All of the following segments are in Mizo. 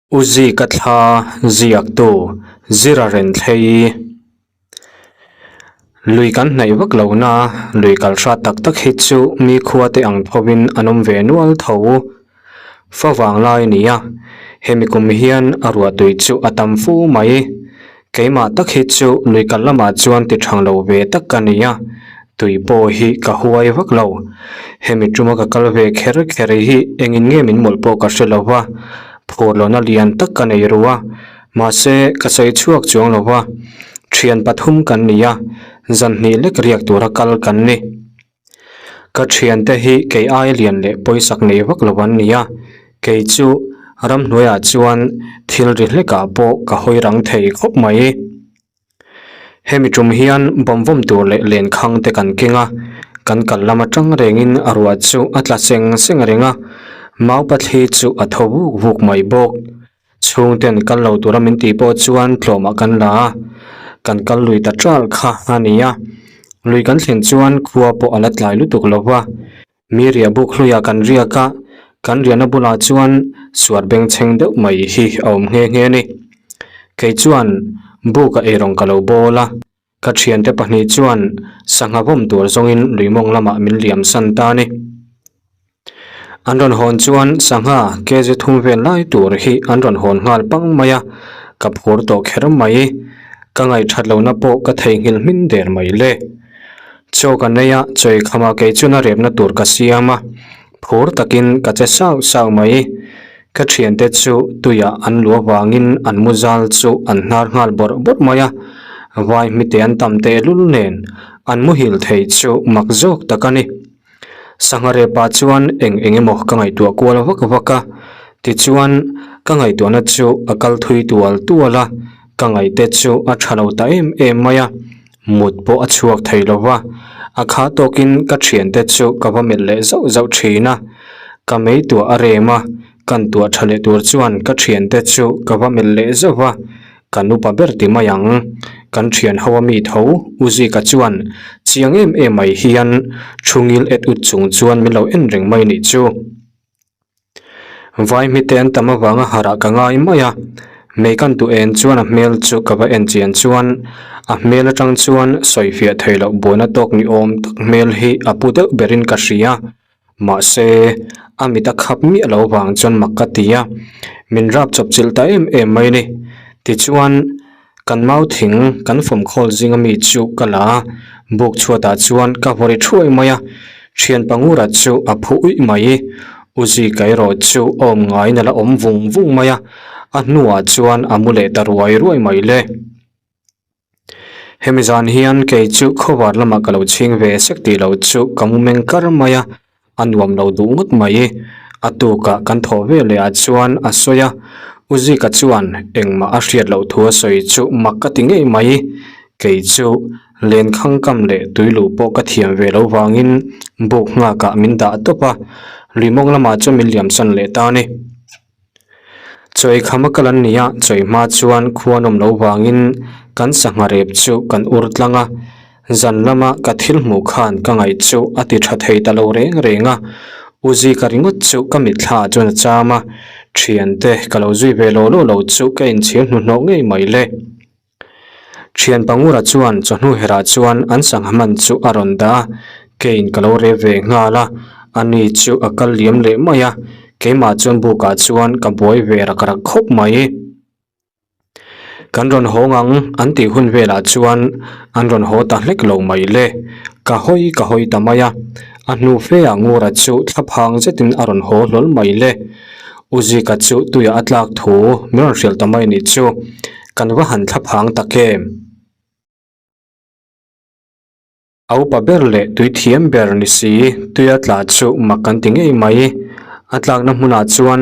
U Zika thla ziaktu Zira Renthlei Lui kan hnaih vak lo na, lui kal hrat tak tak hi chu mi khua te ang thovin an awm ve nual tho. Fa vang lai a ni a, hemi kum hian a ruahtui chu a tam fu mai. Keimah tak hi chu lui kal lamah chuan ti thang lo ve tak ka ni a, tui pawh hi ka huai vak lo. Hemi tuma ka kal ve kher kher hi engin nge min mawlh pawh ka hre lo va, phur lohna lian tak ka nei ru a, mahse ka sawi chhuak chuang lo va, thian pathum kan ni a, zan hnih lek riak tura kal kan ni. Ka thiante hi kei ai lian leh pawisak nei vak lo an ni a, kei chu ramhnuaiah chuan thil ri hlekah pawh ka hawi rang thei khawp mai. Hemi tum hian bawm vawm tur leh lenkhang te kan keng a, kan kal lam atang rengin a ruah chu a tla seng seng reng a, mau pathli chu a tho vuk vuk mai bawk. Chhungten kal lo tura min tih pawh chuan tlawmah kan la a, kan kal lui ta tral kha a ni a. Lui kan thlen chuan khua pawh a la tlai lutuk lo va, mi riah buk hluiah kan riak a, kan riahna bulah chuan suar bengchheng deuh mai hi a awm nghe nghe a ni. Kei chuan buk a eirawng ka lo bawl a, ka thiante pahnih chuan sangha vawm tur zawngin lui mawng lamah min liam san ta a ni. An rawn hawn chuan sangha kg thum vel lai tur hi an rawn hawn nghal pang mai a, ka phur tawh kher mai. Ka ngaihthat lohna pawh ka theihnghilh hmin der mai le. Chaw ka nei a, chawi khamah kei chuan a repna tur ka siam a, phur takin ka che sauh sauh mai. Ka thiante chu tuiah an lu avangin an mu zal chu an hnar nghal bawrh bawrh mai a, vai hmite an tam tehlul nen an muhil thei chu mak zawk tak a ni. Sangha repa chuan eng eng emaw ka ngaihtuah kual vak vak a, tichuan ka ngaihtuahna chu a kal thui tual tual a, ka ngaihte chu a tha lo ta em em mai a, mut pawh a chhuak thei lo va, a kha tawkin ka thiante chu ka va melh leh zauh zauh thin a, ka meituah a rem a, kan tuah tha leh tur chuan ka thiante chu ka va melh leh zauh va. Kan upa ber ti mai ang. Kan thian ho a mi tho, U Zika chuan chiang em em mai hian thu ngil et ut chung chuan min lo en reng mai nih chu. Vai hmite an tam avanga harah ka ngai mai a, mei kan tu en chuan a hmel chu ka va en chian chuan a hmel atang chuan sawifiah thei loh buaina tawk ni awm tak hmel hi a pu deuh berin ka hria. Mahse, a mit a khap miah lo vang chuan mak ka ti a, min rap chawp chilh ta em em mai ni. Tichuan, kan mau thing kan fawm khawl zinga mi chu ka la a, buk chhuatah chuan ka vawri thuai mai a, thian pangura chu a phu uih mai. U Zika erawh chu awm ngaiin a la awm vung vung mai a, a hnuah chuan a mu leh ta ruai ruai mai le. Hemi zan hian kei chu khawvar lamah ka lo chhing ve sek tih loh chu ka mu meng kar mai a, a nuam lo duh ngawt mai. A tukah kan thawh ve leh ah chuan a sawi a, U Zika chuan engmah a hriat loh thu a sawi chu mak ka ti ngei mai. Kei chu lenkhang kam leh tuiluh pawh ka thiam ve lo vangin buk nghakah min dah tawp a, lui mawng lamah chuan min liamsan leh ta a ni. Chawi kham a kal an ni a, chawi hma chuan khua nawm lo vangin kan sangha rep chu kan ur tlang a, zan lama ka thil hmuh khan ka ngaih chu a ti tha thei ta lo reng reng a, U Zika ringawt chu ka mitthla ah chuan a cham a, thiante ka lo zui ve law law lo chu ka inchhir hnuhnawh ngei mai le. Thian Pangura chuan chawhnu herah chuan an sangha man chu a rawn dah a, keiin ka lo rep ve nghal a, ani chu a kal liam leh mai a, keimah chuan bukah chuan ka buai ve rak rak khawp mai. Kan rawn haw ngang an tih hun velah chuan an rawn haw ta hlek lo mai le, ka hawi ka hawi ta mai a, a hnu fe ah Ngura chu thlaphang zetin a rawn haw hlawl mai le. U Zika chu tuiah a tlak thu min rawn hrilh ta mai nih chu. Kan va han thla phang tak em? A upa ber leh tui thiam ber ni si tuia tla chu mak kan ti ngei mai. A tlakna hmunah chuan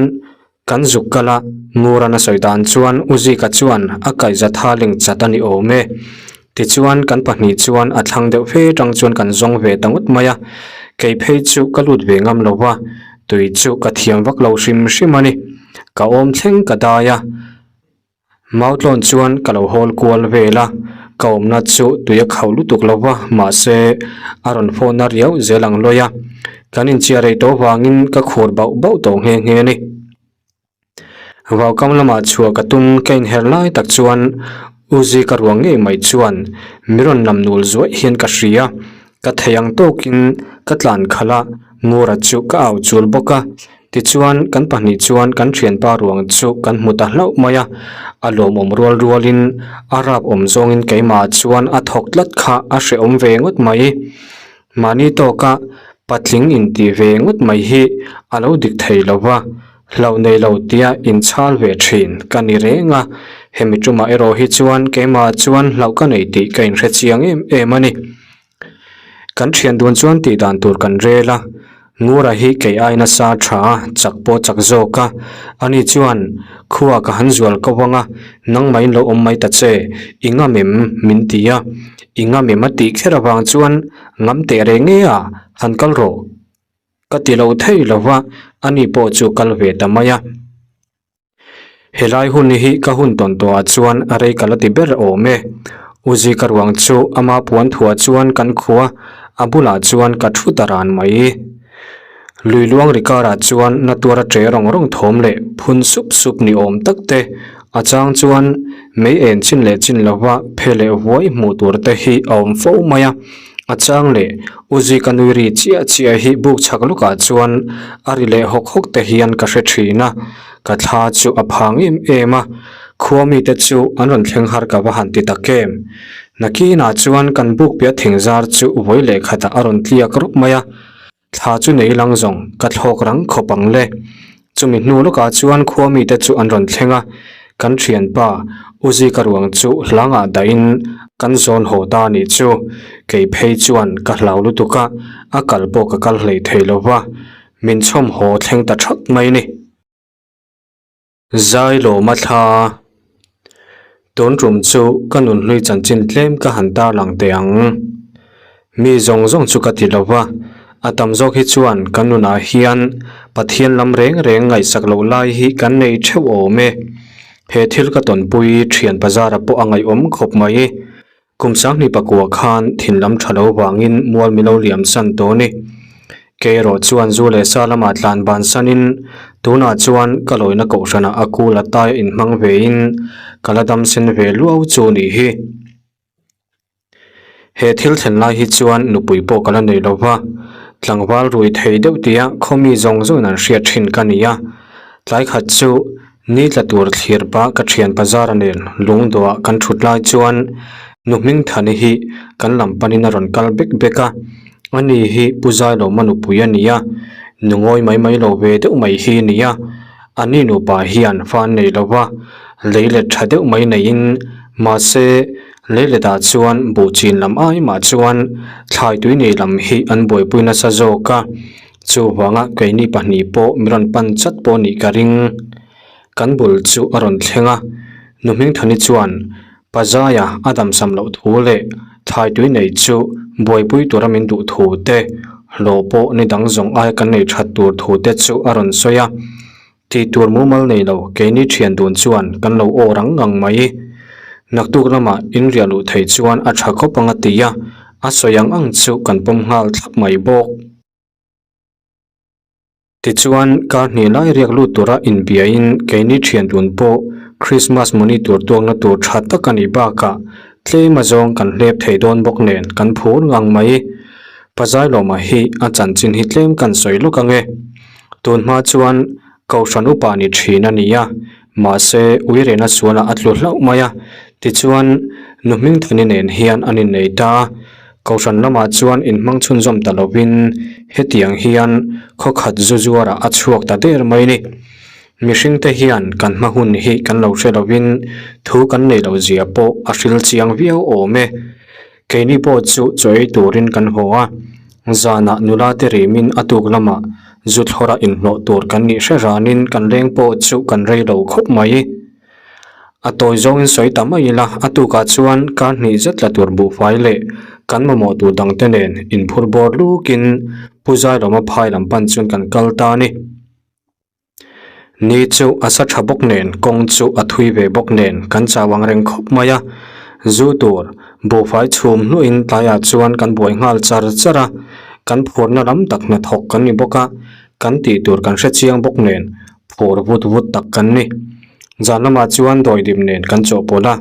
kan zuk kal a, Nguran a sawi dan chuan U Zika chuan a kaihza tha ling chat a ni awm e. Tichuan kan pahnih chuan a thlang deuh fe tang chuan kan zawng ve ta ngawt mai a, kei phei chu ka lut ve ngam lo va, tui chu ka thiam vak lo hrim hrim a ni. Ka awm thleng ka dai a. Mautlawn chuan ka lo hawl kual vel a, ka awmna chu tui a khauh lutuk lo va, mahse a rawn phone na riau zel ang lawi a, kan inchhiar rei tawh vangin ka khur bauh bauh tawh nghe nghe a ni. Vaukam lamah chhuah ka tum ka inher lai tak chuan U Zika ruang ngei mai chuan mi rawn lam nul zuaih hian ka hria. Ka thei ang tawkin ka tlan khalh a, Ngura chu ka au chul bawk a. Tichuan kan pahnih chuan kan thianpa ruang chu kan hmu ta hlauh mai a, a lawmawm rual rualin a rap awm zawngin keimah chuan a thawk tlat kha a hrehawm ve ngawt mai. Mahni tawka patling intih ve ngawt mai hi a lo dik thei lo va, hlauh nei lo tia inchhal ve thin ka ni reng a, hemi tumah erawh hi chuan keimah chuan hlauh ka nei tih ka inhre chiang em em a ni. Kan thian dun chuan tih dan tur kan rel a, Ngura hi kei ai nasa tha a, chak pawh chak zawk a, ani chuan khua ka han zual ko ang a, nangmahin lo awm mai ta che, i ngam em? min ti a, i ngam em a tih kher avang chuan ngam teh reng nge a, han kal rawh. Ka ti lo thei lo va, ani pawh chu kal ve ta mai a. Helai hun hi ka hun tawn tawhah chuan a rei ka la ti ber awm e. U Zika ruang chu ama puan thuah chuan kan khua, a bulah chuan ka thu ta ran mai. Lui luang ri karah chuan na tuara ṭe rawng rawng thawm leh phun sup sup ni awm tak te, a chang chuan mei en chin leh chin lova phe leh vuai hmuh tur te hi a awm fo mai a. A chang leh U Zika nui ri chiah chiah hi buk chhak lawkah chuan a ri leh hawk hawk te hian ka hre thin a, ka thla chu a phang em em a, khua mite chu an rawn thleng har ka va han ti tak em. Nakinah chuan kan buk piah thing zar chu vawi leh khatah a rawn tliak rawp mai a, Thla chu nei lang zawng ka thlawk rang khawp ang le. Chumi hnu lawkah chuan khua mite chu an rawn thleng a, kan thianpa U Zika ruang chu hlangah dahin kan zawn haw ta a nih chu. Kei phei chuan ka hlau lutuk a, a kal pawh ka kal hlei thei lo va, min chhawm haw thleng ta thak mai ni. Zailawma thla Tun tum chu ka nunhlui chanchin tlem ka han tarlang teh ang. Mi zawng zawng chu ka ti lo va, a tam zawk hi chuan kan nunah hian Pathian lam reng reng ngaihsak loh lai hi kan nei theuh awm e. He thil ka tawnpui thian bazara pawh a ngaihawm khawp mai. Kum sanghnih pakua khan thin lam tha lo vangin mual milo liam san tawh a ni. Kei erawh chuan zu leh sa lamah tlan ban sanin tunah chuan ka lawina kohhranah a kul a tai a inhmang vein ka la dam sen ve luau chu nih hi. He thil thlen lai hi chuan nupui pawh ka la nei lo va, tlangval rui thei deuh tia khawmi zawng zawngin an hriat thin ka ni a. Tlai khat chu Ni tla tur thlir pah ka thian Pazara nen lungdawhah kan thut lai chuan nu Hmingthani hi kan lam panin a rawn kal bek bek a, ani hi Pu Zailawma nupui a ni a, nu ngawi mai mai lo ve deuh mai hi a ni a, ani nupa hian fa an nei lo va, leilet tha deuh mai neiin mahse leiletah chuan buh chin lam ai mah chuan thlai tui nei lam hi an buaipui nasa zawk a. Chuvanga keini pahnih pawh mi rawn pan chat pawh nih ka ring. Kan bul chu a rawn thleng a, Nu Hmingthani chuan Pazaia a damsam loh thu leh thlai tui nei chu buaipui tura min duh thu te, hlawh pawh ni dang zawng aia kan nei that tur thu te chu a rawn sawi a. Tih tur mumal nei lo keini thian dun chuan kan lo aw rang ngang mai. Naktuk lamah in riah luh thei chuan a tha khawp ang a ti a, a sawi ang ang chu kan pawm nghal thlap mai bawk. Tichuan, kar hnih lai riak lut tura inbiain keini thian dun pawh Krismas mawni tur tuakna tur tha tak a nih bakah tlem azawng kan hlep thei dawn bawk nen kan phur ngang mai. Pazailawma hi a chanchin hi tlem kan sawi lawk ang e. Tun hma chuan Kohhran upa ni thin a ni a, mahse uirena sualah a tlu hlauh mai a, tichuan nu Hmingthani nen hian an innei ta a. Kohhran lamah chuan inhmang chhunzawm ta lovin hetiang hian khaw khat zu zuarah a chhuak ta der mai ni. Mihringte hian kan hma hun hi kan lo hre lovin thu kan nei lo zia pawh a hril chiang viau awm e. Keini pawh chu chaw ei turin kan haw a, zanah nula te rimin a tuk lamah zu thlawra inhlawh tur kan nih hre ranin kan leng pawh chu kan rei lo khawp mai. A tawi zawngin sawi ta mai ila, a tukah chuan kar hnih zet la tur buhfai leh kan mamawh tur dangte nen inphur bawr lukin Pu Zailawma phai lam pan chuan kan kal ta a ni. Ni chu a sa tha bawk nen kawng chu a thui ve bawk nen kan chau ang reng khawp mai a, zu tur buhfai chhum hnuin tlaiah chuan kan buai nghal char char a, kan phurna lam tak hnathawk kan ni bawk a, kan tih tur kan hre chiang bawk nen phur vut vut tak kan ni. Zan lamah chuan dawidim nen kan chawhpawlh a,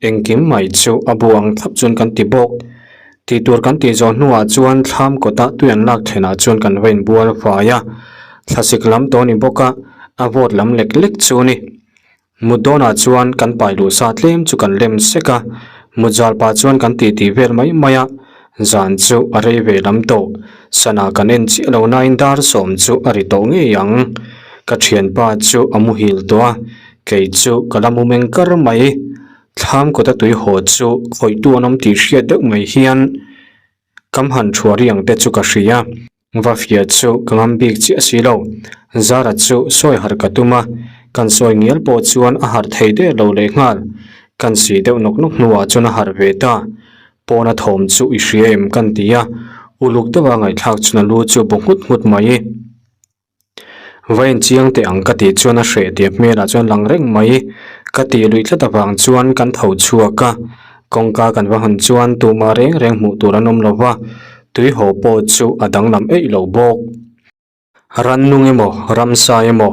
engkim mai chu a bu ang thlap chuan kan ti bawk. Tih tur kan tih zawh hnuah chuan thlam kawta tui an lak thenah chuan kan va inbual fai a, thlasik lam tawh a ni bawk a, a vawt lam lek lek chu a ni. Mut dawnah chuan kan pai luh sa tlem chu kan lem sek a, mut zal pah chuan kan titi vel mai mai a, zan chu a rei ve lam tawh. Sana kan en chiah lo nain dar sawm chu a ri tawh ngei ang. Ka thianpa chu a muhil tawh a, kei chu ka la mu meng kar mai. Thlam kawta tui haw chu khawihtu an awm tih hriat deuh mai hian kam han thuah riang te chu ka hria. Va fiah chu ka ngam bik chiah si lo. Zara chu sawi harh ka tum a, kan sawi ngial pawh chuan a harh thei der lo leh nghal. Kan si deuh nawk nawk hnuah chuan a harh ve ta. Pawna thawm chu i hria em kan ti a, uluk deuha ngaihthlak chuan a lu chu bu nghut nghut mai. Va inchiang teh ang ka tih chuan a hreh tih a hmelah chuan lang reng mai. Ka tih luih tlat avang chuan kan tho chhuak a, kawngka kan va hawn chuan tumah reng reng hmuh tur an awm lo va, tui haw pawh chu a danglam eih lo bawk. Rannung emaw ramsa emaw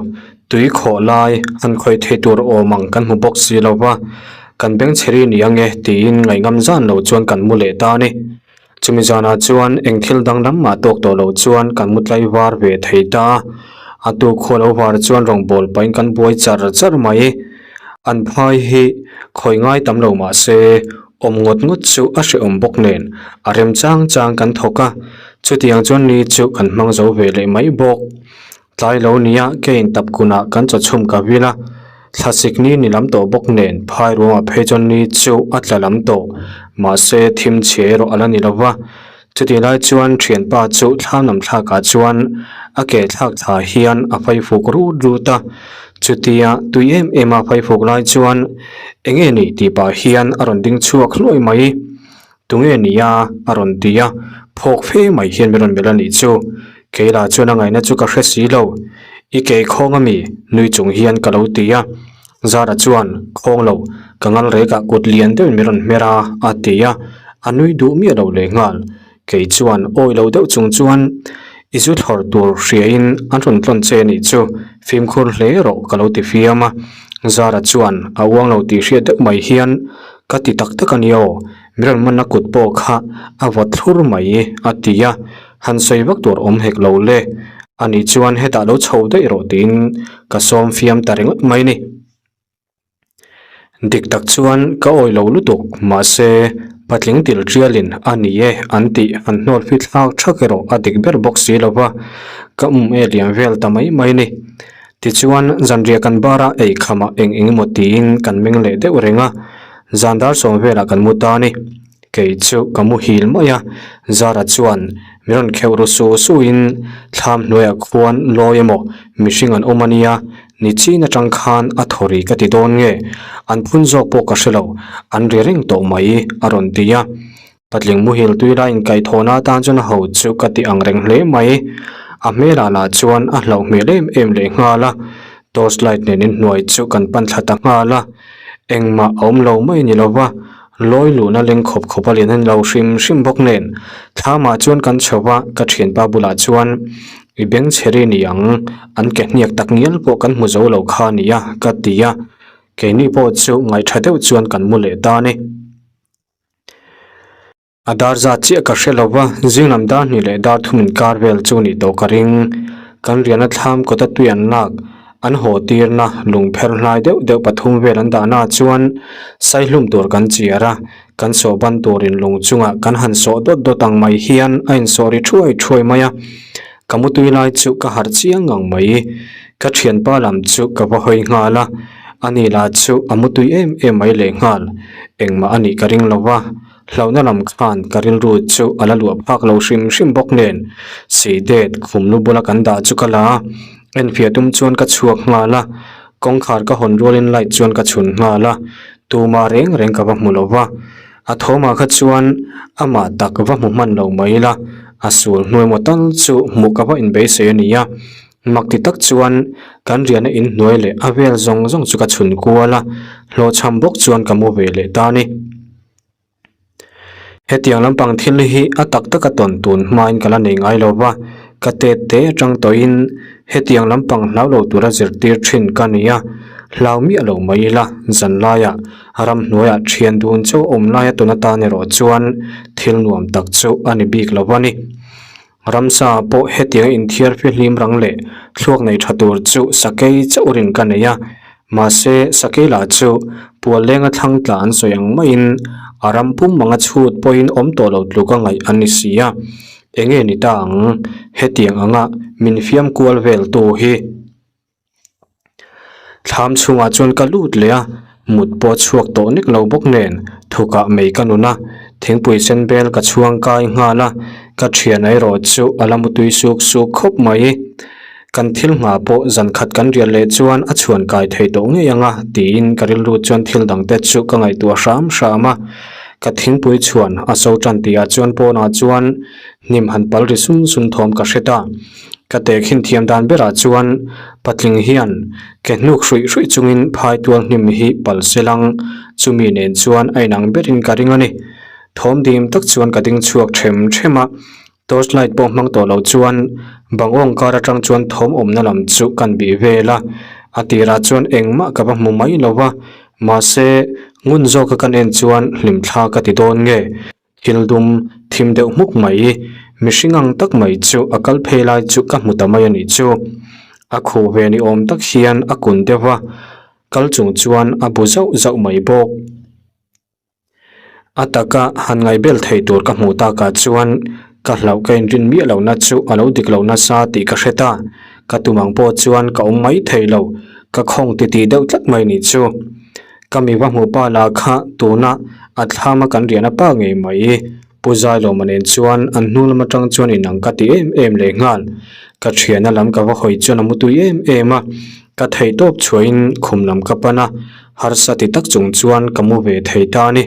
tui khawh lai han khawih thei tur awm ang kan hmu bawk si lo va, kan bengchhe ri ni ange tiin ngaihngam zan lo chuan kan mu leh ta a ni. Chumi zanah chuan eng thil danglam mah tawk tawh lo chuan kan mu tlai var ve thei ta a, a tuk khaw lo var chuan rawngbâwl pahin kan buai char char mai. An phai hi khawi ngai tam lo mah se awm ngawt ngawt chu a hrehawm bawk nen a rem chang chang kan thawk a, chutiang chuan ni chu kan hmang zo ve leh mai bawk. Tlai lo nia kein tap kunah kan chaw chhum ka vil a, thlasik ni ni lam tawh bawk nen phai ruangah phei chuan ni chu a tla lam tawh, mahse thim chhia erawh a la ni lo va. Chutih lai chuan thianpa chu thlam lam thlakah chuan a ke thlak thla hian a faifuk rut rut a, chutia tui em em a faifuk lai chuan eng nge ni tih pah hian a rawn ding chhuak hluai mai. Tunge nia? a rawn ti a, phawk fe mai hian min rawn melh a nih chu. Keila chuan a ngaihna chu ka hre si lo. I kei khawng ami? nui chung hian ka lo ti a. Zara chuan, Khawng lo, ka ngal rekah kut lian deuhin min rawn hmer a, a ti a. A nui duh miah lo leh nghal. Kei chuan awi lo deuh chung chuan, I zu thlawr tur hriain an rawn tlawn che nih chu, fimkhur hle rawh ka lo ti fiam a. Zara chuan a uang lo tih hriat deuh mai hian, Ka ti tak tak a nia aw, min rawn manna kut pawh kha a vawt thlur mai a ti a, han sawi vak tur awm hek lo le. Ani chuan hetah lo chho daih rawh tiin ka sawm fiam ta ringawt mai ni. Dik tak chuan ka awi lo lutuk, mahse patling til tialin a ni e an tih han hnawl fit thlak thak erawh a dik ber bawk si lo va, ka um e liam vel ta mai mai ni. Tichuan, zanriah kan bar a, ei khamah eng eng emaw tiin kan meng leh deuh reng a, zan dar sawm velah kan mu ta a ni. Kei chu ka muhil mai a, Zara chuan min rawn kheuh ru su suin thlam hnuaiah khuan lawi emaw mihring an awm a nia, ni chin atang khan a thaw ri ka ti dawn nge, an phun zawk pawh ka hre lo, an ri reng tawh mai a rawn ti a. Patling muhil tui lai inkaihthawhna atan chuan a ho chu ka ti ang reng hle mai. A hmelah lah chuan a hlauh hmel em em leh nghal a, torch light nen inhnuai chu kan pan thla ta nghal a. Engmah a awm lo mai ni lova, lawi luhna leng khawp khawp a lian a ni lo hrim hrim bawk nen. Thlamah chuan kan chho va, ka thianpa bulah chuan i beng chhe ri ni ang, an ke hniak tak ngial pawh kan hmu zo lo kha a nia ka ti a. Keini pawh chu ngaihṭha deuh chuan kan mu leh ta a ni. A dar zat chiah ka hre lo va, zing lam dar hnih leh dar thum inkar vel chu nih tawh ka ring. Kan riahna thlam kawta tui an lak, an haw tirna lung pher hlai deuh deuh pathum vel an dahna ah chuan saihlum tur kan chiar a, kan sawh ban turin lung chungah kan han sawh dawt dawt ang mai hian a insawh ri thuai thuai mai a. Ka mutui lai chu ka harh chiang ngang mai. Ka thianpa lam chu ka va hawi nghal a, ani lah chu a mutui em em mai leh nghal. Engmah a nih ka ring lo va, hlauhna lam khan ka rilru chu a la luah phak lo hrim hrim bawk nen. Seidet khum lu bula kan dah chu ka la a, enfiah tum chuan ka chhuak nghal a, kawngkhar ka hawn rualin light chuan ka chhun nghal a, tumah reng reng ka va hmu lo va. A thawmah kha chuan amah tak va hmu hman lo mai ila, a sul hnu emaw tal chu hmuh ka va inbeisei a ni a. Mak ti tak chuan kan riahna inhnuai leh a vel zawng zawng chu ka chhun kual a, hlawhchham bawk chuan ka mu ve leh ta a ni. Hetiang lampang thil hi a tak taka tawn tun hmain ka la nei ngai lo va, ka tet te atang tawhin hetiang lampang hlau lo tura zirtir thin ka ni a. Hlau miah lo mai ila, zanlaiah ramhnuaiah thian dun chauh awm laia tun atan erawh chuan thil nuam tak chu a ni bik lo a ni. Ramsa pawh hetiang inthiar fihlim rang leh thluak nei tha tur chu sakei chauh rin ka nei a, mahse sakei lah chu pual lenga thlang tla an sawi ang maiin a ram pum anga chhut pawhin awm tawh lo tluka ngaih an ni si a, enge ni ta ang hetiang anga min fiam kual vel tu hi. Thlam chhungah chuan ka lut leh a, mut pawh chhuak tawh nek lo bawk nen thukah mei ka nun a, thingpui sen bel ka chhuang kai nghal a, ka thian erawh chu a la mutui suk suk khawp mai. Kan thil nghah pawh zan khat kan rial leh chuan a chhuan kai thei tawh ngei ang a tiin ka rilru chuan thil dang te chu ka ngaihtuah hram hram a, ka thingpui chhuan a so tan tihah chuan pawnah chuan hnim han pal ri sun sun thawm ka hre ta. Ka tehkhin thiam dan berah chuan patling hian ke hnuk hruih hruih chungin phai tual hnim hi pal selang chumi nen chuan a inang berin ka ring a ni. Thawm dim tak chuan ka ding chhuak them them a, torch light pawh hmang tawh lo chuan bang awng kar atang chuan thawm awmna lam chu kan bih vel a, a tirah chuan engmah ka va hmu mai lo va, mahse ngun zawka kan en chuan hlimthla ka ti dawn nge. Thil dum thim deuh hmuk mai, mihring ang tak mai chu a kal phei lai chu ka hmu ta mai a nih chu. A khuh ve ni awm tak hian a kun deuh va, kal chung chuan a bu zauh zauh mai bawk. A taka han ngaihbel thei tur ka hmuh takah chuan ka hlauh ka inrin miah lohna chu a lo dik lo nasa tih ka hre ta. Ka tum ang pawh chuan ka awm mai thei lo, ka khawng titih deuh tlat mai nih chu. Ka mi va hmuh pa lah kha tuna a thlama kan riahna pa ngei mai. Pu Zailawma nen chuan an hnu lam atang chuan inang ka ti em em leh nghal. Ka thiana lam ka va hawi chuan a mutui em em a, ka theihtawp chhuahin khum lam ka pan a, harsa ti tak chung chuan ka mu ve thei ta a ni.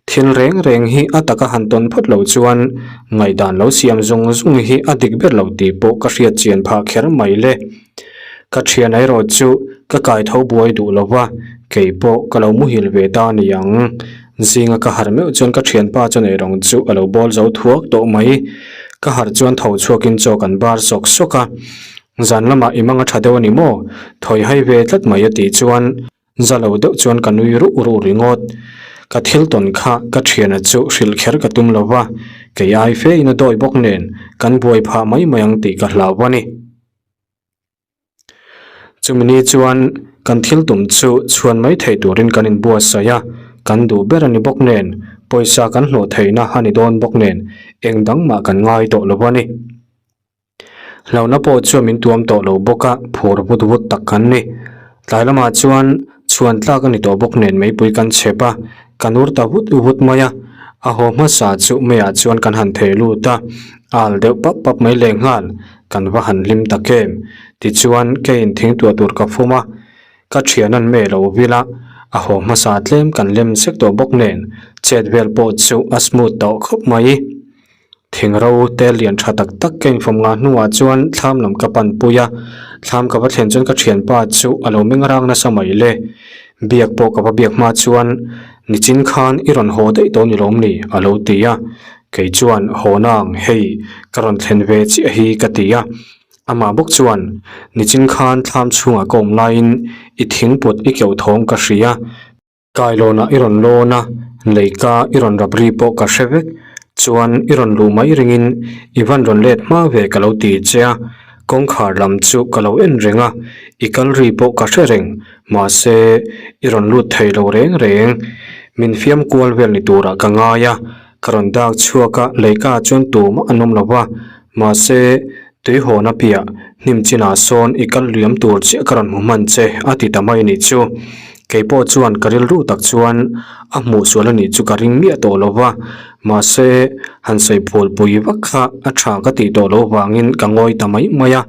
Thil reng reng hi a taka han tawn phawt lo chuan ngaihdan lo siam zung zung hi a dik ber lo tih pawh ka hriat chian phah kher mai le. Ka thian erawh chu ka kai tho buai duh lo va, kei pawh ka lo muhil ve ta a ni ang. Zinga ka harh meuh chuan ka thianpa chuan eirawng chu a lo bawl zo thuak tawh mai. Ka harh chuan tho chhuakin chaw kan bar sawk sawk a, Zan lamah i mang a tha deuh a ni maw? Thawi hai ve tlat mai a tih chuan Za lo deuh chuan ka nui ruh ruh ringawt. Ka thil tawn kha ka thiana chu hrilh kher ka tum lo va, kei ai fe in a dawi bawk nen kan buai phah mai mai ang tih ka hlau a ni. Chumi ni chuan kan thil tum chu chhuan mai thei turin kan inbuatsaih a, kan duh ber a ni bawk nen pawisa kan hlawh theihna a ni dawn bawk nen eng dang mah kan ngai tawh lo a ni. Hlauhna pawh chuan min tuam tawh lo bawk a, phur vut vut tak kan ni. Tlai lamah chuan chhuan tlak a ni tawh bawk nen meipui kan chhep a, kan ur ta vut vut mai a. A haw hmasa chu meiah chuan kan han thei lut a, a al deuh pap pap mai lehnghal, kan va han hlim tak em. Tichuan keiin thingtuah tur ka fum a, ka thian an meh lo vil a, a haw hmasa tlem kan lem sek tawh bawk nen chet vel pawh chu a smooth tawh khawp mai. Thingro te lian tha tak tak ka infawm ngah hnuah chuan thlam lam ka pan pui a, thlam ka va thlen chuan ka thianpa chu a lo meng rang nasa mai le. Biak pawh ka va biak hma chuan nichin khan i rawn haw daih tawh ni lawm ni a lo ti a, kei chuan haw nang hei ka rawn thlen ve chiah hi ka ti a, amah bawk chuan nichin khan thlam chhungah ka awm laiin i thingput i keuh thawng ka hria, Kailawnah i rawn lawn a, leika i rawn rap ri pawh ka hre vek. Chuan i rawn luh mai ringin i van rawn let hma ve ka lo ti che a, kawngkhar lam chu ka lo en reng a, i kal ri pawh ka hre reng, mahse i rawn lut thei lo reng reng. Min fiam kual vel ni turah ka ngai a, ka rawn dak chhuak a, leika chuan tumah an awm lo va, mahse Tuihawna piah hnim chinah sawn i kal liam tur chiah ka rawn hmu hman che a ti ta mai a nih chu. Kei pawh chuan ka rilru tak chuan a hmuh sual a nih chu ka ring miah tawh lo va, mahse han sawi phul pui vak kha a tha ka tih tawh loh vangin ka ngawi ta mai mai a.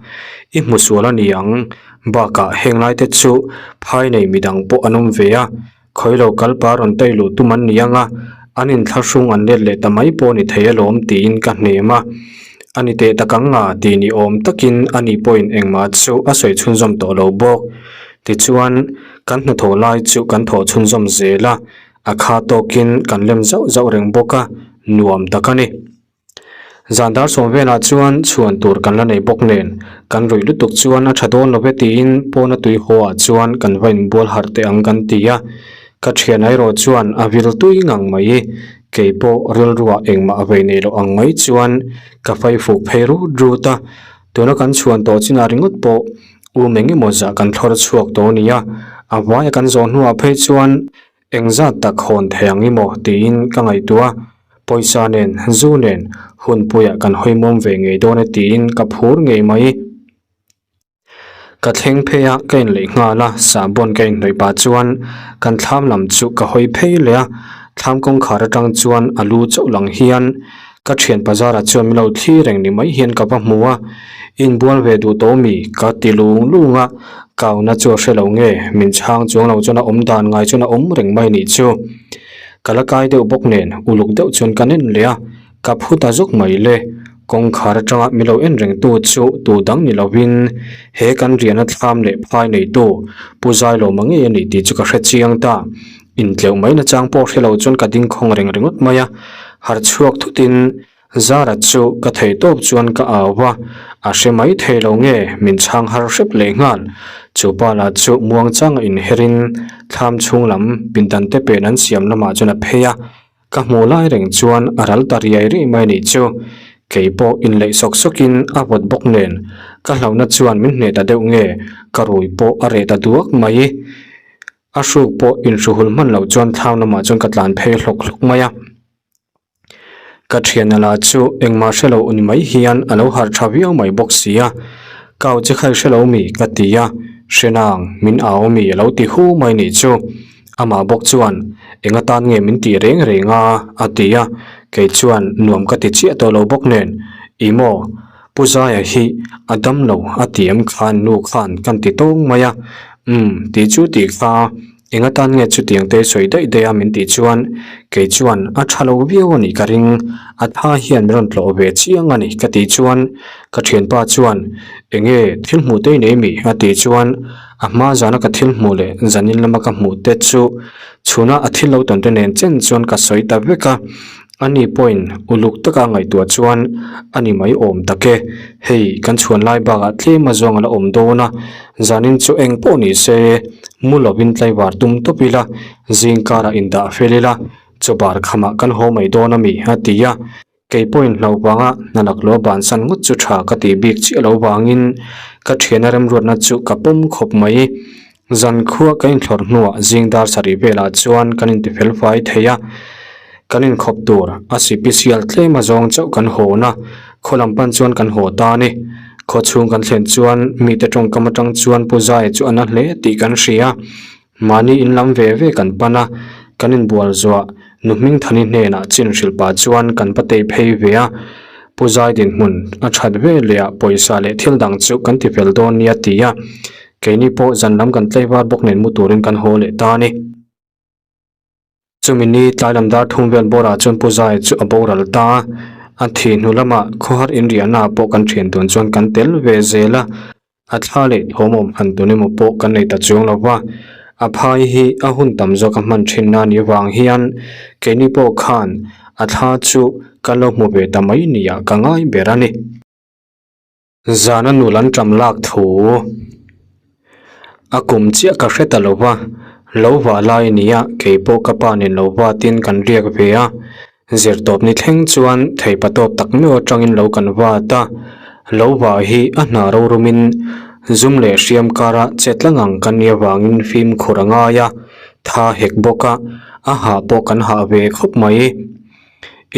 I hmu sual a ni ang, bakah heng lai te chu phai nei midang pawh an awm ve a, khawi lo kal pa rawn tai luh tum an ni ang a, an inthlahrung an let leh ta mai pawh ni thei alawm tiin ka hnem a. A ni teh tak ang nga tih ni awm takin ani pawhin engmah chu a sawi chhunzawm tawh lo bawk. Tichuan, kan hnathawh lai chu kan thawh chhunzawm zel a, a kha tawkin kan lem zauh zauh reng bawk a, nuam tak a ni. Zan dar sawm velah chuan chhuan tur kan la nei bawk nen, kan ruih lutuk chuan a tha dawn lo ve tiin pawna tui haw ah chuan kan va inbual harh teh ang kan ti a. Ka thian erawh chuan a vil tui ngang mai. Kei pawh rilruah engmah vei nei loh ang mai chuan ka fai fuk phei rut rut a. Tuna kan chhuan tawh chinah ringawt pawh um eng emaw zah kan thlawr chhuak tawh a ni a, a hmaia kan zawh hnuah phei chuan engzat tak hawn thei ang emaw tiin ka ngaihtuah a, pawisa nen zu nen hunpuiah kan hawimuam ve ngei dawn e tiin ka phur ngei mai. Ka thleng phei a, ka inleih nghal a, sahbawn ka inhnawih pah chuan kan thlam lam chu ka hawi phei leh a, thlam kawngkhar atang chuan a lu chauh lang hian ka thian bazarah chuan min lo thli reng ni mai hian ka va hmu a, inbual ve duh tawh mi ka ti lung lung a, kauna chu a hre lo nge min chhang chuang lo chuan a awm dan ngai chuan a awm reng mai nih chu. Ka la kai deuh bawk nen uluk deuh chuan ka nen leh a. Ka phu ta zawk mai le, kawngkhar atanga mi lo en rengtu chu tu dang ni lovin he kan riahna thlam leh phai neitu Pu Zailawma ngei a ni tih chu ka hre chiang ta. Intleuh mai nachang pawh hre lo chuan ka ding khawng reng ringawt mai a, harh chhuak thutin Zara chu ka thei tawp chuan ka au va, a hre mai thei lo nge min chhang har hrep leh nghal. Chu pa lah chu muangchanga inherin thlam chhung lam pindan te pen an siam lamah chuan a phei a, Ka hmuh lai reng chuan a ral ta riai riai mai nih chu. Kei pawh inleih sawk sawkin a vawt bawk nen ka hlauhna chuan min hneh ta deuh nge ka rui pawh a reh ta duak mai. A hruk pawh inhruhul hman loh chuan thlam lamah chuan ka tlan phei hlawk hlawk mai a. Ka thiana lah chu engmah hre lo ni mai hian a lo harh tha viau mai bawk si a. Kau che khai hre lo mi ka ti a, hrenang min au mi a lo ti hu mai nih chu. Amah bawk chuan, Eng atan nge min tih reng reng a? a ti a, kei chuan nuam ka ti chiah tawh lo bawk nen, Ih maw, Pu Zaia hi a dam lo a ti em khan nu khan kan ti tawng mai a, Umm, tih chu tih kha, eng atan nge chutiang te sawi daih daih a min tih chuan, kei chuan a tha lo viau a nih ka ring, a tha hian min rawn tlawh ve chiang a ni ka tih chuan ka thianpa chuan, Enge thil hmuh te i nei mi? a tih chuan, A hma zana ka thil hmuh leh zanin lama ka hmuh te chu chhuna a thil lo tawn te nen chen chuan ka sawi ta vek a, ani pawhin uluk taka ngaihtuah chuan a ni mai awm tak e. Hei kan chhuan lai bakah tlem a zawng a la awm dawn a, zanin chu eng pawh ni se mu lovin tlaivar tum tawp ila, zing karah indah fel ila, chawbar khamah kan haw mai dawn a mi a ti a. Kei pawhin hlauh vanga hna laklawh bansan ngawt chu tha ka tih bik chiah lo vangin ka thiana remruatna chu ka pawm khawp mai. Zan khua ka inthlawr hnuah zing dar sarih velah chuan kan intifel fai thei a, kan inkhawp tur a sipisial tlem a zawng chauh kan hawn a, khaw lam pan chuan kan haw ta a ni. Khaw chhung kan thlen chuan mite tawngkam atang chuan Pu Zaia chu a na hle tih kan hria. Mahni in lam ve ve kan pan a, kan inbual zuah nu Hmingthani hnenah chin hrilh pah chuan kan va tei phei ve a, Pu Zai dinhmun a that ve leh ah pawisa leh thil dang chu kan ti fel dawn nia ti a, keini pawh zan lam kan tlaivar bawk nen mu turin kan haw leh ta a ni. Chumi ni tlai lam dar thum vel bawrah chuan Pu Zai chu a boral ta a, a thih hnu lamah khawhar inriahnaah pawh kan thian dun chuan kan tel ve zel a, a thla leh thawmawm han tun emaw pawh kan nei ta chuang lo va, a phai hi a hun tam zawk a hman thin na nih vang hian keini pawh khan a thla chu kan lo hmu ve ta mai nia ka ngai ber a ni. Zana nul an ṭam lak thu a kum chiah ka hre ta lo va, lo vah lai a nia kei pawh ka pa nen lo vatin kan riak ve a, zirtawp ni thleng chuan theipa tawp tak meuh atangin lo kan vat a, lo vah hi a hna rorumin zum leh hriam kara che tlang ang kan nih avangin fimkhur a ngai a, tha hek bawk a, a hah pawh kan hah ve khawp mai.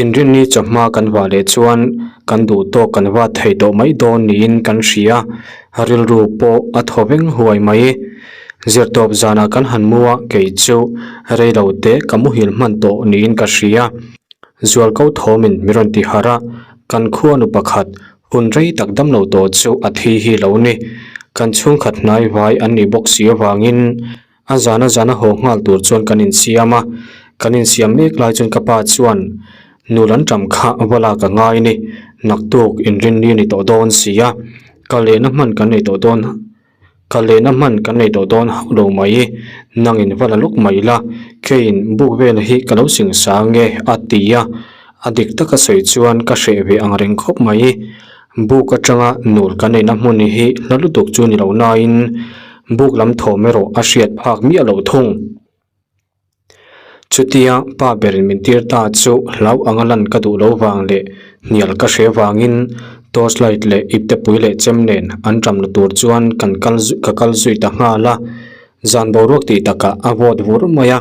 Inrinni chawhma kan vah leh chuan kan duh tawk kan vat thei tawh mai dawn niin kan hria, rilru pawh a thaw veng huai mai. Zirtawp zanah kan han mu a, kei chu rei lo te ka muhil hman tawh niin ka hria. Zualko thawmin min rawn ti harh a, kan khuanu pakhat hun rei tak damlo tawh chu a thi hi lo ni. Kan chhungkhat hnai vai an nih bawk si avangin A zana zana haw nghal tur chuan kan insiam a, kan insiam mek lai chuan ka pa chuan nu lan ṭam kha va lak a ngai ni, naktuk inrinni a ni tawh dawn si a, ka lehna hman kan nei tawh dawn ka lehna hman kan nei tawh dawn hauh lo mai, nangin va la lawk mai la, keiin buk vel hi ka lo sing sang e a ti a. A dik taka sawi chuan ka hreh ve ang reng khawp mai. Buk atanga nul kan neihna hmun hi hla lutuk chu ni lo nain buk lam thawm erawh a hriat phak miah loh thung. Chutia pa berin min tir ta chu hlau anga lan ka duh lo vang leh hnial ka hre vangin torch light leh iptepui leh chem nen an ṭam la tur chuan kan kal ka kal zui ta nghal a. Zan boruak tih takah a vawt vur mai a,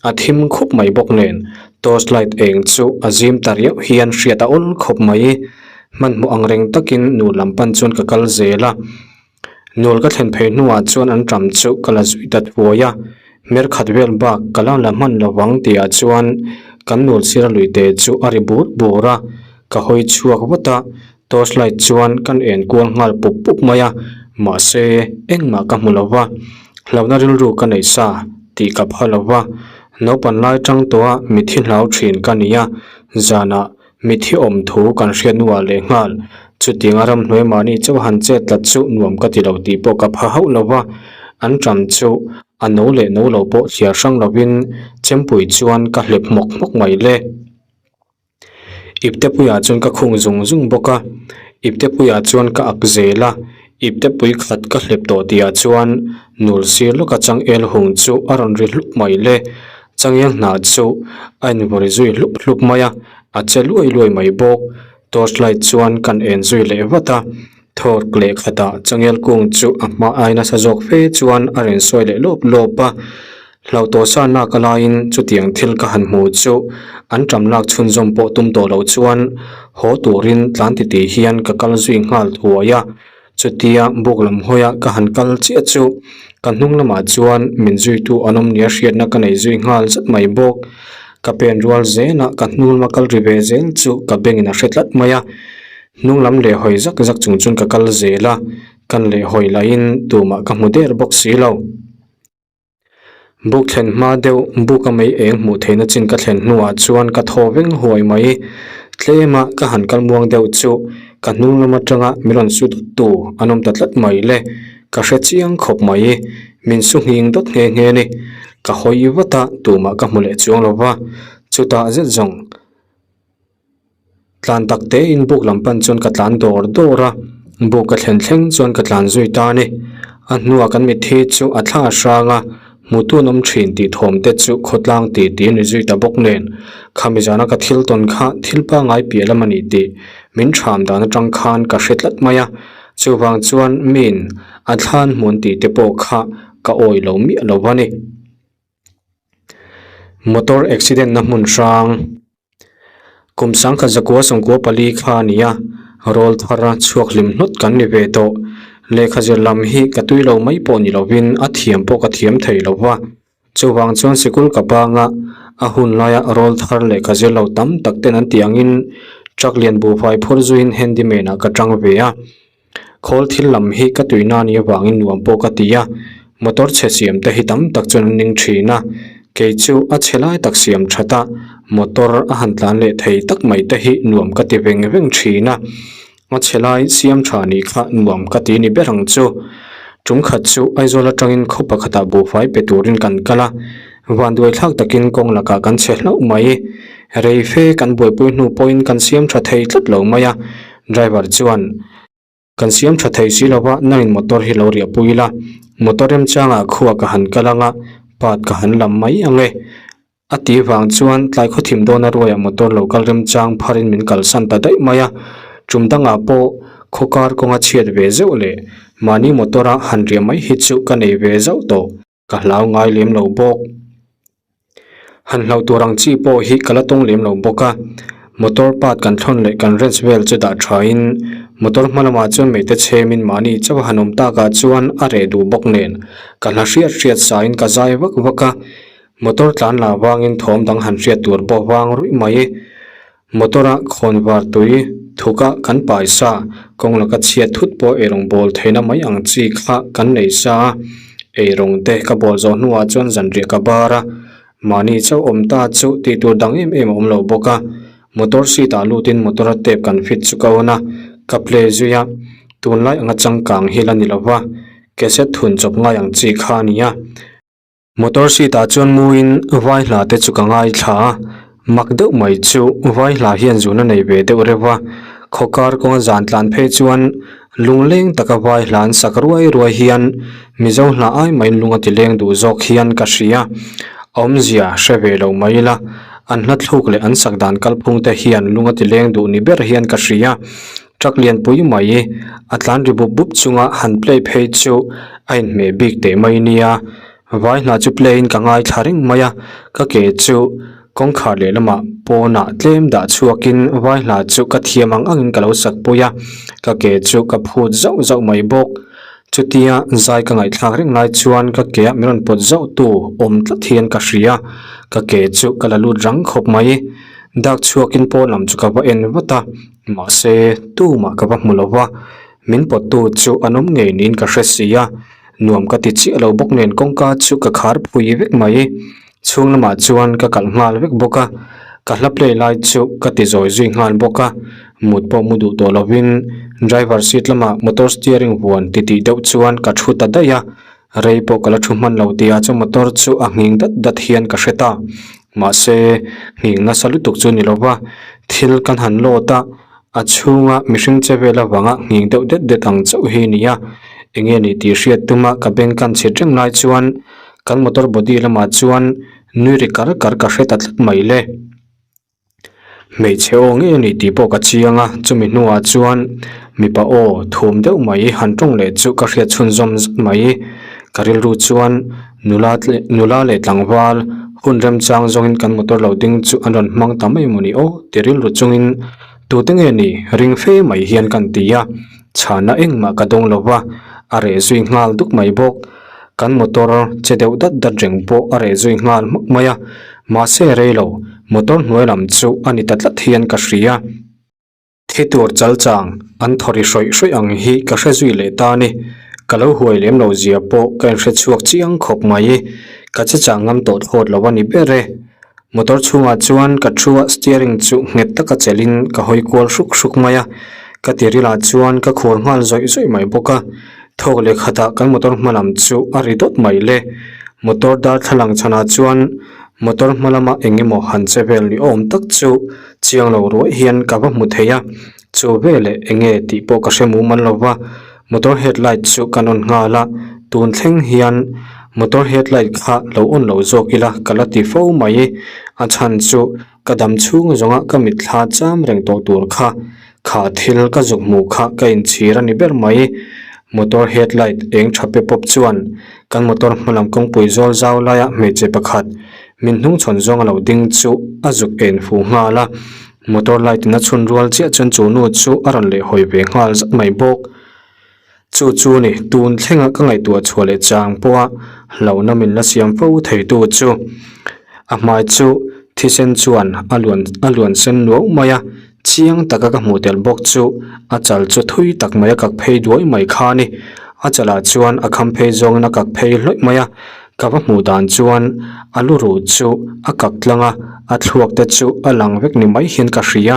a thim khup mai bawk nen torch light eng chu a zim ta riauh hian hriat a awl khawp mai. Hmanhmawh ang reng takin nu lam pan chuan ka kal zel a. Nual ka thlen phei hnuah chuan an ṭam chu ka la zui ta thuai a, hmer khat vel bak ka la la hman lo vang tihah chuan kan nual sira luite chu a ri bur bur a, ka hawi chhuak vat a, torch light chuan kan en kual nghal pup pup mai a, mahse engmah ka hmu lo va, hlauhna rilru ka neih sa tih ka pha lo va, naupang lai ṭang tawha mithi hlau ṭhin ka ni a, zanah Mithi awm thu kan hriat hnuah leh nghal, chutianga ramhnuai mahni chauh han chet tlat chu nuam ka ti lo tih pawh ka pha hauh lo va, an ṭam chu a no leh no lo pawh thliar hrang lovin chempui chuan ka hlep hmawk hmawk mai le. Iptepuiah chuan ka khung zung zung bawk a, Iptepuiah chuan ka ak zel a, Iptepui khat ka hlep tawh tihah chuan nul sir lawka changel hung chu a rawn ri hlup mai le. Changel hnah chu a invawri zui hlup hlup mai a, a che luai luai mai bawk. Torch light chuan kan en zui leh vat a, thawk leh khatah changel kung chu a hma ai nasa zawk fe chuan a rawn sawi leh lawp lawp a. Hlau tawh sa nak a laiin chutiang thil ka han hmu chu an ṭam lak chhunzawm pawh tum tawh loh chuan haw turin tlan titi hian ka kal zui nghal thuai a. Chutia buk lam hawia ka han kal chiah chu ka hnung lamah chuan min zuitu an awm nia hriatna ka nei zui nghal zat mai bawk. Ka pen rual zela ka hnung lama kal ri ve zel chu ka bengin a hre tlat mai a. Hnung lam leh hawi zak zak chung chuan ka kal zel a, kan leh hawi lahin tumah ka hmu der bawk si lo. Buk thlen hma deuh buk a mei eng hmuh theihna chin ka thlen hnuah chuan ka thaw veng huai mai. Tlema ka han kal muang deuh chu ka hnung lam atanga min rawn su dawt tu an awm ta tlat mai le. Ka hre chiang khawp mai. Min su nghing dawt nghe nghe a ni. Ka hawi vat a, tumah ka hmu leh chuang lo va. Chutah zet zawng. Tlan tak tein buk lam pan chuan ka tlan dawr dawr a, buk ka thlen thleng chuan ka tlan zui ta a ni. A hnuah kan mitthi chu a thla hrang a, hmutu an awm thin tih thawm te chu khawtlang ti ti a ni zui ta bawk nen. Khami zana ka thil tawn kha thil pangngai piah lam a ni tih min ṭham dan aṭang khan ka hre tlat mai a, chuvang chuan miin a thlan hmun tih te pawh kha ka awih lo miah lo va ni. Motor accident na hmun hrang. Kum sangkhat zakua sawngkua pali kha a ni a, rawl thar a chhuak hlim hnawt kan ni ve tawh. Lehkha zir lam hi ka tui lo mai pawh ni lovin a thiam pawh ka thiam thei lo va. Chuvang chuan sikul ka banga a hun laia rawl thar lehkha zir lo tam tak ten an tih angin truck lian buhfai phur zuiin handyman ah ka tang ve a. Khawl thil lam hi ka tuina a nih avangin nuam pawh ka ti a, motor chhe siam te hi tam tak chuan an ning thin a, kei chu a chhe lai tak siam that a, motor a han tlan leh thei tak mai te hi nuam ka ti veng veng thin a, a chhe lai siam tha nih kha nuam ka ti ni ber ang chu. Tum khat chu Aizawl atangin khaw pakhatah buhfai pe turin kan kal a, vanduai thlak takin kawng lakah kan chhe hlauh mai. Rei fe kan buaipui hnu pawhin kan siam tha thei tlat lo mai a, Driver chuan, Kan siam tha thei si lova, nangin motor hi lo riah pui ila, motor remchangah khua ka han kal anga, part ka han lam mai ang e. A tih vang chuan tlai khawthim dawna ruaiah motor lo kal remchang pharin min kalsan ta daih mai a, tum dangah pawh khawkar kawnga chhiat ve zeuh leh mahni motor-a han riah mai hi chu ka nei ve zauh tawh. Ka hlau ngai lem lo bawk. Han hlauh tur ang chi pawh hi ka la tawng lem lo bawk a. Motor part kan thlawn leh kan wrench vel chu dah thain motor hma lamah chuan meite chhemin mahni chauh a han awm takah chuan a reh duh bawk nen ka hla hriat hriat sain ka zai vak vak a. Motor tlan lah vangin thawm dang han hriat tur pawh vang ruih mai. Motor-a khawn var tui thuka kan pai sa, kawng laka chhiat thut pawh eirawng bawl theihna mai ang chi kha kan nei sa a, eirawng te ka bawl zawh hnuah chuan zanriah ka bar a, mahni chauh awm ta chu tih tur dang em em a awm lo bawk a, motor seat ah lutin motor-a tape kan fit chu ka on a, ka play zui a, tunlai anga changkang hi la ni lova, cassette thun chawp ngai ang chi kha a ni a. Motor seat ah chuan muin vai hla te chu ka ngaithla a, Mak deuh mai chu vai hla hian zun a nei ve deuh reuh a, khawkar kawnga zan tlan phei chuan lungleng taka vai hla an sak ruai ruai hian Mizo hla ai maiin lung a ti leng duh zawk hian ka hria. Awmzia hre ve lo mai ila, an hla thluk leh an sak dan kalphung te hian lung a ti leng duh ni ber hian ka hria. Truck lianpui mai a tlan ri bup bup chunga han play phei chu a inhmeh bik teh mai nia. Vai hna chu play in ka ngaithla reng mai a, ka ke chu kawngkhar lehlamah pawnah tlem dah chhuakin vai hna chu ka thiam ang angin ka lo sak pui a, ka ke chu ka phut zauh zauh mai bawk. Chutia zai ka ngaihthlak reng lai chuan ka ke ah min rawn pawt zauh tu awm tlat hian ka hria, ka ke chu ka la lut rang khawp mai. Dak chhuakin pawn lam chu ka va en vat a, mahse tumah ka va hmu lo va, min pawttu chu an awm ngei niin ka hre si a. Nuam ka ti chiah lo bawk nen kawngka chu ka khar phui vek mai. Chhung lamah chuan ka kalh nghal vek bawk a, ka hla play lai chu ka ti zawi zui nghal bawk a, mut pawh mu duh tawh lovin driver seat lamah motor steering vuan ti tih deuh chuan ka thu ta daih a, rei pawh ka la thu hman lo tihah chuan motor chu a nghing dat dat hian ka hre ta. Mahse, nghing nasa lutuk chu ni lova, thil kan han load a, A chhunga mihring che vel avanga nghing deuh det det ang chauh hi a ni a, enge ni tih hriat tuma ka beng kan chhit reng lai chuan kan motor body lamah chuan nui ri kar kar ka hre ta tlat mai le. Hmeichhe aw ngei a ni tih pawh ka chiang a, chumi hnuah chuan mipa aw thum deuh mai han tawng leh chu ka hriat chhunzawm zat mai. Ka rilru chuan nula nula leh tlangval hun remchang zawngin kan motor lo ding chu an rawn hmang ta mai maw ni aw ti rilru chungin tute nge ni ring fe mai hian kan ti a, chhana engmah ka dawng lo va, a reh zui nghal duk mai bawk. Kan motor che deuh dat dat reng pawh a reh zui nghal hmak mai a, mahse rei lo motor hnuai lam chu a ni ta tlat hian ka hria. Thi tur chal chang an thaw ri hrawih hrawih ang hi ka hre zui leh ta a ni. Ka lo huai lem lo zia pawh ka inhre chhuak chiang khawp mai. Ka che chang ngam tawh thlawt lo a ni ber e. Motor chhungah chuan ka thu a steering chu nghet taka chelhin ka hawi kual hruk hruk mai a. Ka tirilah chuan ka khur nghal zawih zawih mai bawk a. Thawk leh khatah kan motor hma lam chu a ri dawt mai le. Motor darthlalang chhanah chuan motor hma lama eng emaw han che vel ni awm tak chu Chiang lo ruai hian ka va hmu thei a, chu veleh eng nge tih pawh ka hre mumal lo va, motor headlight chu ka nawn nghal a, tun thleng hian motor headlight kha lo on lo zawk ila ka la ti fo mai, a chhan chu ka dam chhung zawnga ka mitthla cham reng tawh tur kha, kha thil ka zuk hmuh kha ka inchhir a ni ber mai, motor headlight eng tha pe pawp chuan kan motor hmalam kawngpui zawl zau laia hmeichhe pakhat Min hnungchhawn zawng a lo ding chu a zuk en fu nghal a, motor light in a chhun rual chiah chuan chu nu chu a rawn leh hawi ve nghal zat mai bawk. Chu chu ni tun thlenga ka ngaihtuah chhuah leh chang pawha hlauhna min la siam fo thei tu chu a hmai chu thisen chuan a luan a luan sen nuau mai a, chiang taka ka hmuh tel bawk chu a chal chu thui tak mai a kak phei duai mai kha a ni. A chalah chuan a kham phei zawngin a kak phei hlawih mai a. Ka va hmuh dan chuan a lu ruh chu a kak tlang a, a thluak te chu a lang vek ni mai hian ka hria.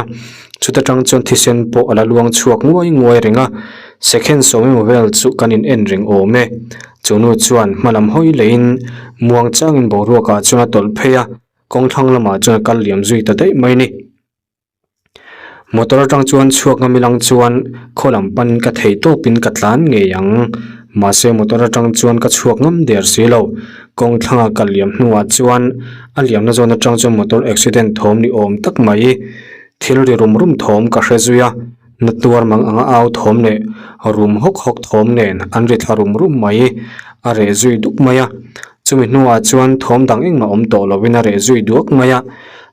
Chuta tang chuan thisen pawh a la luang chhuak nguai nguai reng a, second sawm emaw vel chu kan in en reng awm e. Chu nu chuan hma lam hawi leiin muang changin boruakah chuan a tawlh phei a, kawng thlang lamah chuan a kal liam zui ta daih mai ni. Motor atang chuan chhuak ngam ilang chuan khaw lam pan ka thei tawpin ka tlan ngei ang. Mahse motor atang chuan ka chhuak ngam der si lo. Kawng thlanga ka liam hnuah chuan a liamna zawn atang chuan motor accident thawm ni awm tak mai thil ri rum rum thawm ka hre zui a. Na tuar mang anga au thawm leh rum hawk hawk thawm nen an ri thla rum rum mai a reh zui duk mai a. Chumi hnuah chuan thawm dang engmah awm tawh lovin a reh zui duak mai a.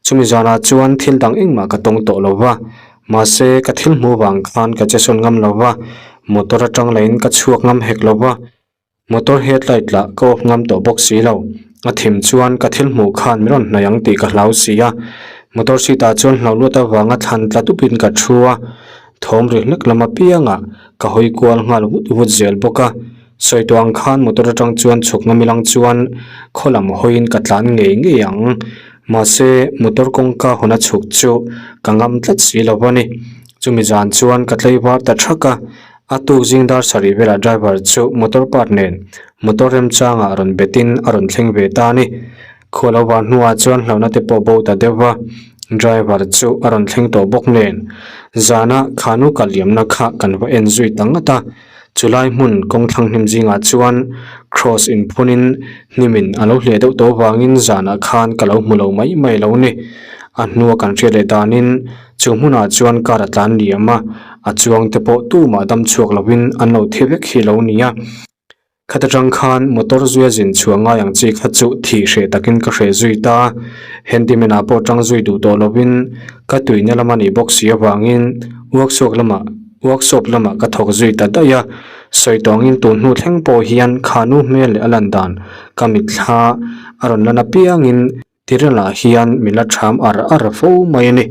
Chumi zanah chuan thil dang engmah ka tawng tawh lo va, mahse ka thil hmuh vang khan ka che sawn ngam lo va, motor atang lahin ka chhuak ngam hek lo va, motor headlight lah ka off ngam tawh bawk si lo. A thim chuan ka thil hmuh khan min rawn hnaih ang tih ka hlau si a, motor seat ah chuan hlau luat avanga thlan tla tupin ka thu a, thawm ri hlek lam apiangah ka hawi kual nghal vut vut zel bawk a. Sawi tawh ang khan motor atang chuan chhuk ngam ilang chuan khaw lam hawiin ka tlan ngei ngei ang. Mahse, motor kawngka hawn a chhuk chu ka ngam tlat si lo a ni. Chumi zan chuan ka tlei var ta thak a, a tuk zing dar sarih velah driver chu motor part nen motor remchangah rawn betin a rawn thleng ve ta a ni. Khua lo var hnuah chuan hlauhna te pawh bo ta deuh va, driver chu a rawn thleng tawh bawk nen. Zana khanu kal liamna kha kan va en zui ta ngat a, chulai hmun kawng thlang hnim zingah chuan cross inphunin hnimin a lo hliah deuh tawh vangin zanah khan ka lo hmu lo mai mai lo ni. A hnua kan hriat leh danin chu hmunah chuan car a tlan liam a, a chuang te pawh tumah dam chhuak lovin an lo thi vek hi lo ni a. Khat atang khan motor zuia zin chhuah ngai ang chi kha chu thih hreh takin ka hreh zui ta. Handyman ah pawh tang zui duh tawh lovin ka tuina lama nih bawk si avangin workshop lamah workshop lamah ka thawk zui ta daih a. Sawi tawngin tun hnu thleng pawh hian khanu hmel leh a lan dan ka mitthla a rawn lan apiangin Tiralah hian min la ṭham ar ar fo mai a ni.